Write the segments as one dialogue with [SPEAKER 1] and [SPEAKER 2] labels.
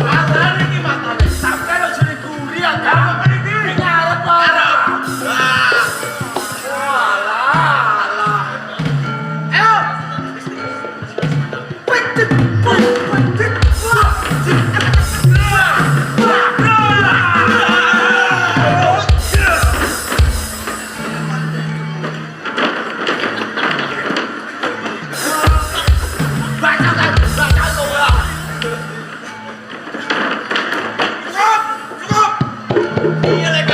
[SPEAKER 1] Matane iki matane. Sampeyan aja ning guri agama iki. Ngarep ora. Alah, alah. Ayo. Petit, petit. Baca kan, baca kok.
[SPEAKER 2] Cukup, cukup.
[SPEAKER 1] Iya lek.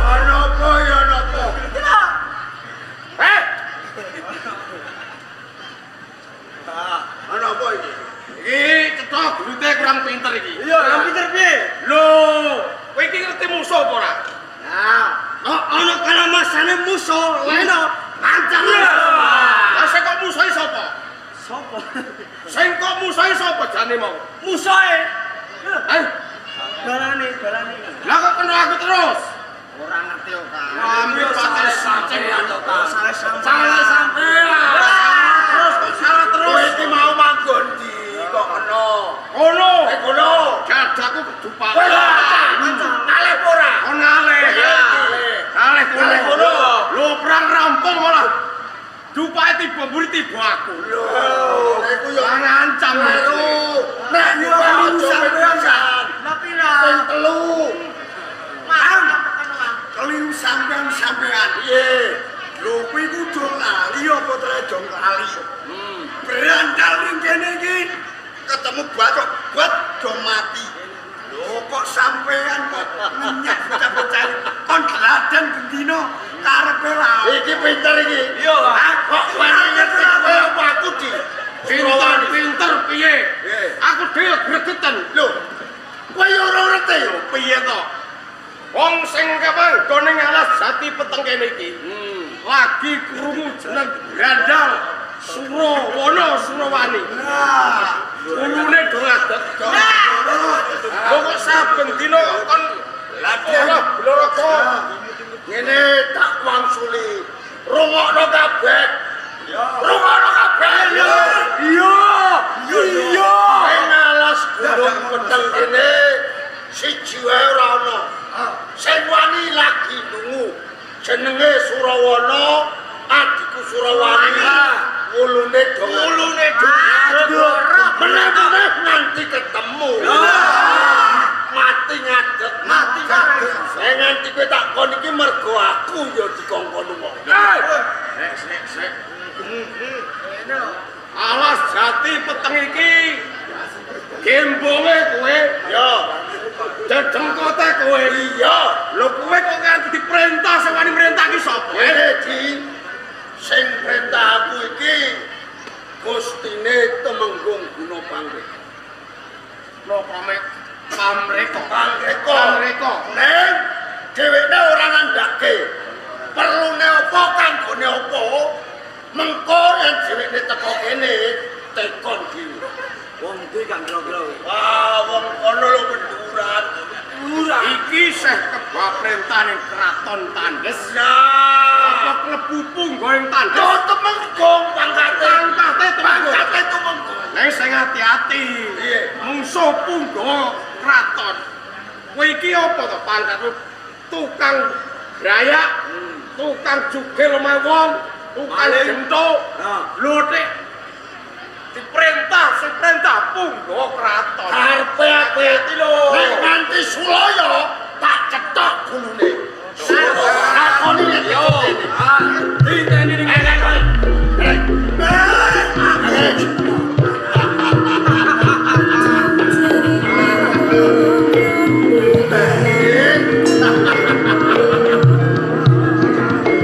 [SPEAKER 2] Ana apa ya ana apa? Eh? Ana apa iki?
[SPEAKER 1] Iki cetha gelute kurang pinter iki.
[SPEAKER 3] Iya, kurang pinter piye?
[SPEAKER 1] Lho, kowe iki ngerti musuh apa ora?
[SPEAKER 3] Nah, kok ana kalamasane musuh leno lancar.
[SPEAKER 1] Lah sing kok musuhe sapa?
[SPEAKER 3] Sopo?
[SPEAKER 1] Sing kok musuhe sapa jane mau?
[SPEAKER 3] Musuhe.
[SPEAKER 1] Eh,
[SPEAKER 3] Balane, balane.
[SPEAKER 1] lah kok kena aku terus?
[SPEAKER 3] Ora ngerti kok.
[SPEAKER 1] Ambil pakai saceng ya to, Kang.
[SPEAKER 3] Salah sampean.
[SPEAKER 1] Salah sampean. Terus kok salah
[SPEAKER 2] Kowe
[SPEAKER 1] terus.
[SPEAKER 2] iki mau manggon di kok kena.
[SPEAKER 1] Kono.
[SPEAKER 2] Eh kono.
[SPEAKER 1] Gadaku kedupak.
[SPEAKER 2] Kowe ngalih apa ora?
[SPEAKER 1] Kon ngalih. Ngalih kono.
[SPEAKER 2] Ngalih kono.
[SPEAKER 1] Lho perang rampung malah. Dupake tiba mburi tiba aku.
[SPEAKER 2] Lho, iku yo
[SPEAKER 1] Ngancam
[SPEAKER 2] kleru. Nek
[SPEAKER 3] Yo
[SPEAKER 2] yo
[SPEAKER 3] keliru
[SPEAKER 2] sampean.
[SPEAKER 3] sampean. Lah pira?
[SPEAKER 2] Ping telu.
[SPEAKER 3] Mang. Keliru sampean sampean.
[SPEAKER 2] Piye?
[SPEAKER 3] Lho kuwi kudu lali apa trejo lali? Berandal ning kene iki ketemu bacok buat do mati. Lho kok sampean kok ngenyak bocah-bocah kon geladen bendino karepe lali.
[SPEAKER 2] Iki pinter iki.
[SPEAKER 3] Iya,
[SPEAKER 2] Kok wani ngerti kowe apa aku di?
[SPEAKER 1] Pinter pinter piye?
[SPEAKER 2] Piye?
[SPEAKER 1] Aku dhewe gregeten.
[SPEAKER 2] Lho, kowe yo ora ngerti.
[SPEAKER 1] Lho piye to? Wong sing kepanggon ning alas jati peteng kene iki. Lagi krungu jeneng Brandal Surawana Surawani.
[SPEAKER 3] Nah,
[SPEAKER 1] Ulune do ngadeg. Lho kok saben dina kon
[SPEAKER 2] Latihan.
[SPEAKER 1] ora bloroko.
[SPEAKER 2] Ngene tak wangsuli. Rungokno kabeh. Rungokno kabeh.
[SPEAKER 3] Iya. Iya.
[SPEAKER 2] Ing alas gunung peteng kene siji wae ora ana. Sing wani lagi nungu. Jenenge Surawana, adikku Surawani. Wulune do
[SPEAKER 1] Wulune do
[SPEAKER 2] Meneh-meneh nganti ketemu. Mati ngadeg,
[SPEAKER 3] Mati ngadeg.
[SPEAKER 2] Nek nganti kowe tak kon iki mergo aku ya dikongkon wong.
[SPEAKER 1] Sek sek sek. Alas jati peteng iki gembonge kowe,
[SPEAKER 2] Ya,
[SPEAKER 1] dedengkote kowe.
[SPEAKER 2] iya.
[SPEAKER 1] Lho kowe kok nganti diperintah sing wani merintah ki sapa?
[SPEAKER 2] Ngene di sing perintah aku iki Gustine Temenggung Guna Pangre.
[SPEAKER 1] Lho pamek pamreka.
[SPEAKER 2] Pangreka.
[SPEAKER 1] Pangreka.
[SPEAKER 2] Neng dheweke ora ngandhake. Perlune apa kanggone apa? Mengko yen dheweke teko kene tekon dhewe.
[SPEAKER 3] Wong ndi kang kira-kira?
[SPEAKER 2] Wah, wong kono lho menduran.
[SPEAKER 3] Ora.
[SPEAKER 1] Iki seh kebak perintah ning kraton Tandes.
[SPEAKER 2] Nah,
[SPEAKER 1] Apa klebu punggo ing Tandes?
[SPEAKER 2] lho Temenggung pangkate.
[SPEAKER 1] Pangkate Temenggung.
[SPEAKER 2] Pangkate Temenggung.
[SPEAKER 1] Nek sing ati-ati.
[SPEAKER 2] Piye?
[SPEAKER 1] Mungsuh punggawa kraton. Kowe iki apa to pangkatmu? Tukang grayak, tukang jugil omahe wong, tukang
[SPEAKER 3] Maling.
[SPEAKER 1] gentuk.
[SPEAKER 3] Nah.
[SPEAKER 1] Lho nek diperintah sing perintah punggawa kraton.
[SPEAKER 2] Karepe aku
[SPEAKER 1] Hati-hati lho.
[SPEAKER 2] Nek nganti Sulaya tak cetok gulune. Lakoni nek
[SPEAKER 1] Yo.
[SPEAKER 2] yo.
[SPEAKER 1] Diteni ning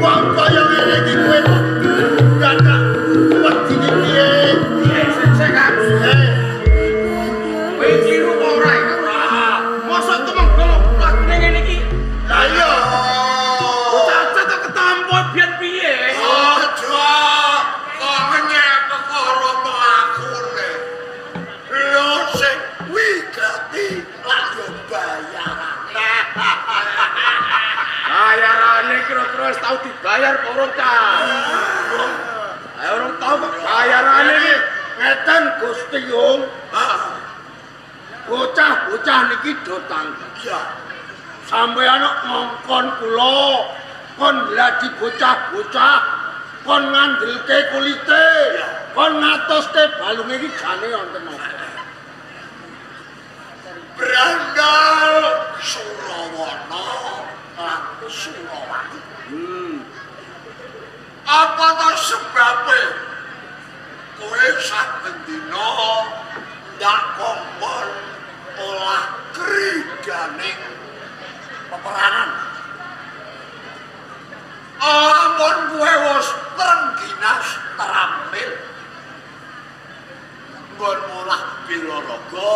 [SPEAKER 2] Wong kaya ngene iki kowe kok dadak wedi iki piye?
[SPEAKER 1] Sik sik Kang.
[SPEAKER 2] Eh,
[SPEAKER 1] Kowe tiru apa ora iki? Mosok Temenggung lagi wis tau dibayar apa urung, Kang? Ayo urung tau kok bayarane iki.
[SPEAKER 2] Ngeten Gusti Yung. Bocah-bocah niki do tangga.
[SPEAKER 3] Iya.
[SPEAKER 2] Sampeyan kok ngongkon kula kon gladi bocah-bocah, kon ngandelke kulite, kon ngatoske balunge iki jane wonten apa?
[SPEAKER 3] Brandal Surawana lan Surawati. Apa ta sebabe kowe saben dina ndak kompon olah kridaning peperangan? Ampun kowe wis trengginas terampil nggon olah bela raga,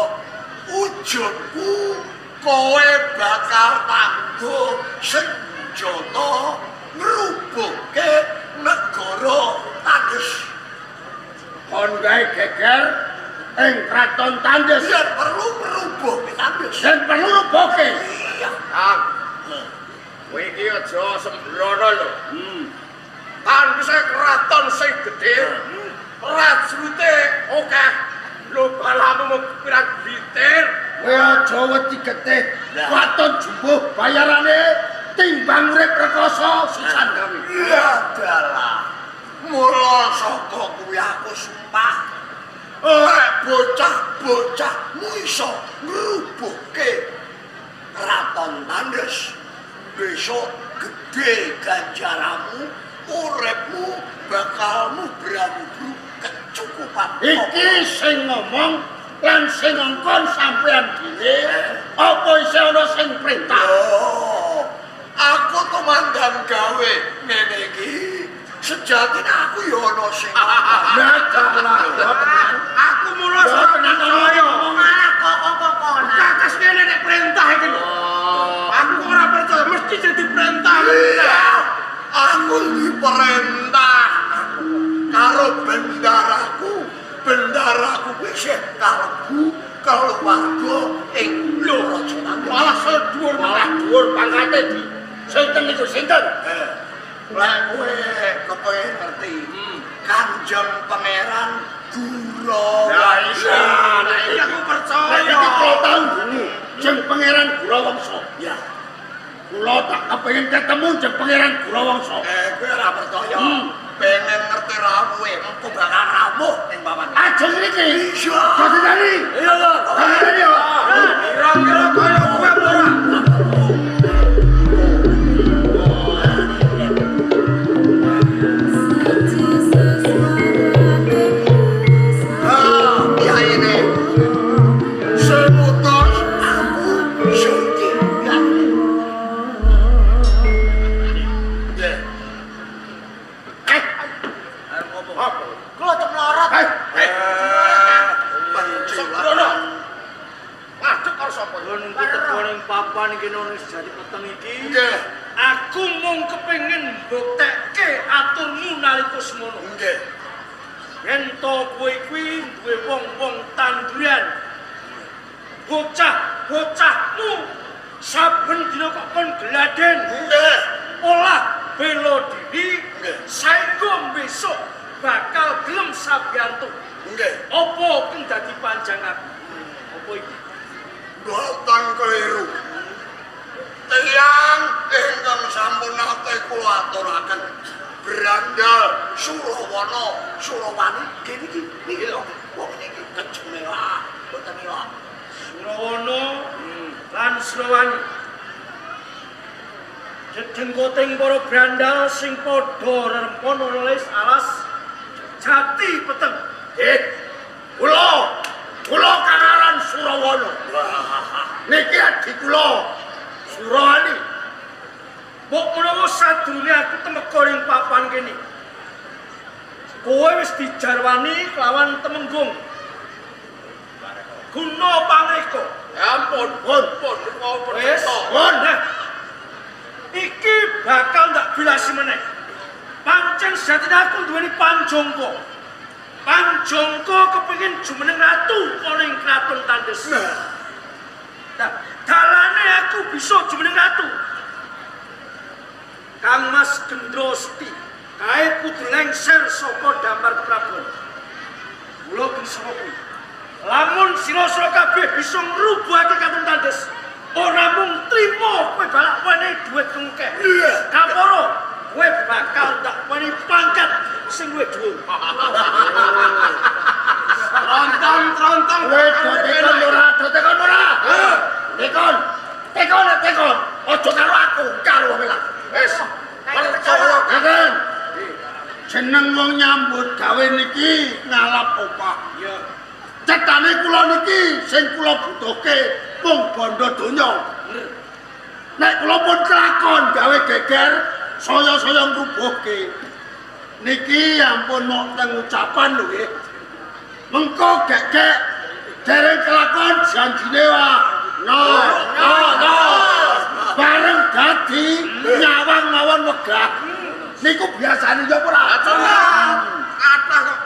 [SPEAKER 3] ujubku kowe bakal tanggo senjata ngrubuhke negara Tandes.
[SPEAKER 2] Kon gawe geger ing kraton Tandes.
[SPEAKER 3] Yen perlu ngrubuhke Tandes.
[SPEAKER 2] Yen perlu rubuhke.
[SPEAKER 3] Iya.
[SPEAKER 1] Kang. Kowe iki aja sembrono lho. Tandes kraton sing gedhe, prajurite akeh. Lho balamu mung pirang blitir.
[SPEAKER 2] Kowe aja wedi getih. Waton jumbuh bayarane timbang urip rekoso sisan gawe.
[SPEAKER 3] Iya dalah. Mula saka kuwi aku sumpah lek bocah-bocahmu iso ngrubuhke kraton Tandes, besok gedhe ganjaranmu, uripmu bakal mubra-mubru kecukupan.
[SPEAKER 2] Iki sing ngomong lan sing ngongkon sampean dhewe, apa isih ana sing perintah?
[SPEAKER 3] Oh, aku tumandang gawe ngene iki. Sejatine aku ya ana sing
[SPEAKER 2] Lah dalah tenan.
[SPEAKER 1] Aku mula ora percaya.
[SPEAKER 4] Malah kok-kok-kokonan.
[SPEAKER 1] Kakas ngene nek perintah iki lho. Aku kok ora percaya mesti jadi perintah.
[SPEAKER 3] Iya, aku diperintah karo bendaraku. Bendaraku kuwi isih kalebu keluarga ing Raja Tandes.
[SPEAKER 2] Malah saya dhuwur malah dhuwur pangkate di. Sinten niku sinten?
[SPEAKER 3] Lek kowe kepengin ngerti, Kanjeng Pangeran Gurawa.
[SPEAKER 1] Lah iya, nek iki aku percaya.
[SPEAKER 2] Nek iki kula tau ngunu jeung Pangeran Gurawangsa.
[SPEAKER 3] Ya.
[SPEAKER 2] Kula tak kepengin ketemu jeung Pangeran Gurawangsa.
[SPEAKER 3] Kowe ora percaya. Pengen ngerti rawuhe, engko bakal rawuh ning papan.
[SPEAKER 2] Aja ngriki.
[SPEAKER 3] Iya.
[SPEAKER 2] Dadi.
[SPEAKER 3] Iya lho.
[SPEAKER 2] Dadi yo.
[SPEAKER 1] Kira-kira kaya kowe apa ora?
[SPEAKER 3] Ah, kiyaine. Sing mutus aku suci. Nggih.
[SPEAKER 4] Kula cemlorot.
[SPEAKER 1] Sembrono. Ngadeg karo sapa?
[SPEAKER 5] Nunggu teko ning papan iki nang sejati peteng iki.
[SPEAKER 3] Nggih.
[SPEAKER 5] Aku mung kepengin mbuktekke aturmu nalika semono.
[SPEAKER 3] Nggih.
[SPEAKER 5] Yen to kowe kuwi duwe wong-wong tanduran. Bocah-bocahmu saben dina kok kon gladen.
[SPEAKER 3] Nggih.
[SPEAKER 5] Olah bela diri
[SPEAKER 3] Nggih.
[SPEAKER 5] saengga besok bakal gelem sabiyantu.
[SPEAKER 3] Nggih.
[SPEAKER 5] Apa keng dadi panjang aku? Apa iki?
[SPEAKER 3] Mboten keliru. Tiyang ingkang sampun nate kula aturaken Brandal Surawana Surawani nggih niki niki lho wong niki kejemewah mboten elok.
[SPEAKER 5] Surawana lan Surawani. Dedengkoting para brandal sing padha rerempon nulis alas jati peteng.
[SPEAKER 2] Kula kula kang aran Surawana. Niki adi kula Surawani.
[SPEAKER 5] Mbok menawa sadurunge aku temeka ning papan kene. Kowe wis dijarwani kelawan Temenggung. Guna pangreka.
[SPEAKER 1] Ya ampun, pun, pun, niku wau
[SPEAKER 5] Wis,
[SPEAKER 1] percaya.
[SPEAKER 2] Pun.
[SPEAKER 5] Nah, iki bakal ndak bilasi meneh. Pancen sejatine aku duweni panjangka. Panjangka kepengin jumeneng ratu ana ing kraton Tandes. Nah, dalane aku bisa jumeneng ratu. Kang Mas Mas Gendro Seti. Kae kudu lengser saka damar keprabon. Mula geni kuwi. Lamun sira-sira kabeh bisa ngrubuhake Katon Tandes, ora mung trima kowe balak wene dhuwit kengkeh. Kaporo kowe bakal tak weni pangkat sing luwih dhuwur.
[SPEAKER 1] Trontong-trontong
[SPEAKER 2] Kowe do tekon ora? Do tekon ora? Tekon. Tekon, tekon. Aja karo aku, karo wong lanang.
[SPEAKER 1] Wis. Percaya
[SPEAKER 2] Kakang. Jeneng wong nyambut gawe niki ngalap opah.
[SPEAKER 5] Iya.
[SPEAKER 2] Cetane kula niki sing kula butuhke mung bondo donya. Nek kula pun kelakon gawe geger, saya-saya ngrubuhke. Niki ampun mok teng ucapan lho nggih. Mengko gegek dereng kelakon janjine wah. No, no, no. Bareng dadi nyawang mawon wegah. Niku biasane ya ora?
[SPEAKER 1] Kathah kok.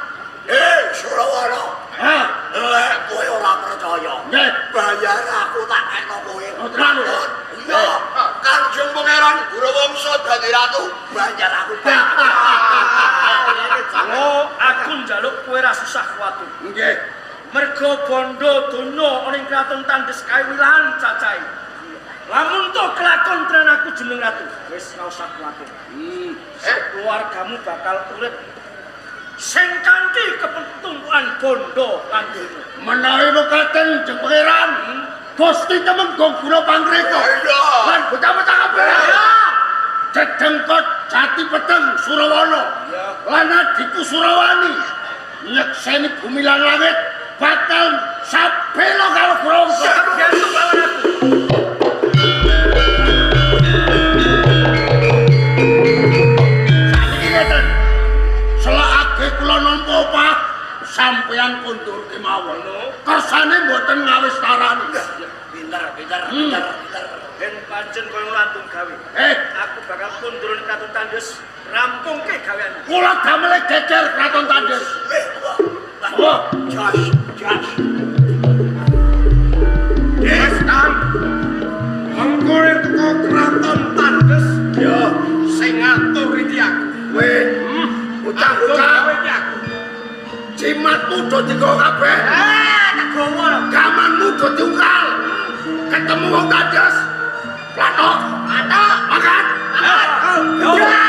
[SPEAKER 3] Surawana.
[SPEAKER 2] Hah?
[SPEAKER 3] Lek kowe ora percaya,
[SPEAKER 2] Nggih.
[SPEAKER 3] bayar aku tak kekno kowe.
[SPEAKER 2] Oh, tenan lho.
[SPEAKER 3] Iya, Kanjeng Pangeran Gurawangsa dadi ratu, bayar aku.
[SPEAKER 5] Oh, aku njaluk kowe ra susah kuwatir.
[SPEAKER 2] Nggih.
[SPEAKER 5] Mergo bondo donya ana ing Kraton Tandes kae wilahan cacahe. Lamun to kelakon tenan aku jeneng ratu, wis ora usah kuwatir. Keluargamu bakal urip sing kanthi kepentumpuan bondo lan donya.
[SPEAKER 2] Menawi mekaten Jeng Pangeran, Gusti Temenggung Guna Pangreka.
[SPEAKER 3] Iya.
[SPEAKER 2] Lan bocah-bocah kabeh. Dedengkot Jati Peteng Surawana. Lan adhiku Surawani nyekseni bumi lan langit bakal sabela karo Gurawangsa.
[SPEAKER 5] Biasa lawan aku.
[SPEAKER 2] Sakniki ngeten. Selakake kula nampa opah sampeyan kondur kemawon. Kersane mboten ngawis tarani.
[SPEAKER 4] Pinter, pinter, pinter, pinter.
[SPEAKER 5] Ben pancen koyo lantung gawe. Aku bakal kondur ning Kraton Tandes, rampungke gaweanmu.
[SPEAKER 2] Kula damel geger Kraton Tandes. Wah,
[SPEAKER 3] Jos, jos.
[SPEAKER 1] Wis Kang. Mengko teko Kraton Tandes
[SPEAKER 2] yo
[SPEAKER 1] sing ngatur iki aku.
[SPEAKER 2] Kowe bocah-bocah
[SPEAKER 1] Gawe iki aku.
[SPEAKER 2] Jimatmu do digawa kabeh.
[SPEAKER 4] Tak gawa lho.
[SPEAKER 2] Gamanmu do diungkal. Ketemu wong Tandes. Platok,
[SPEAKER 4] Platok.
[SPEAKER 2] makan.
[SPEAKER 4] Makan.
[SPEAKER 2] Ya.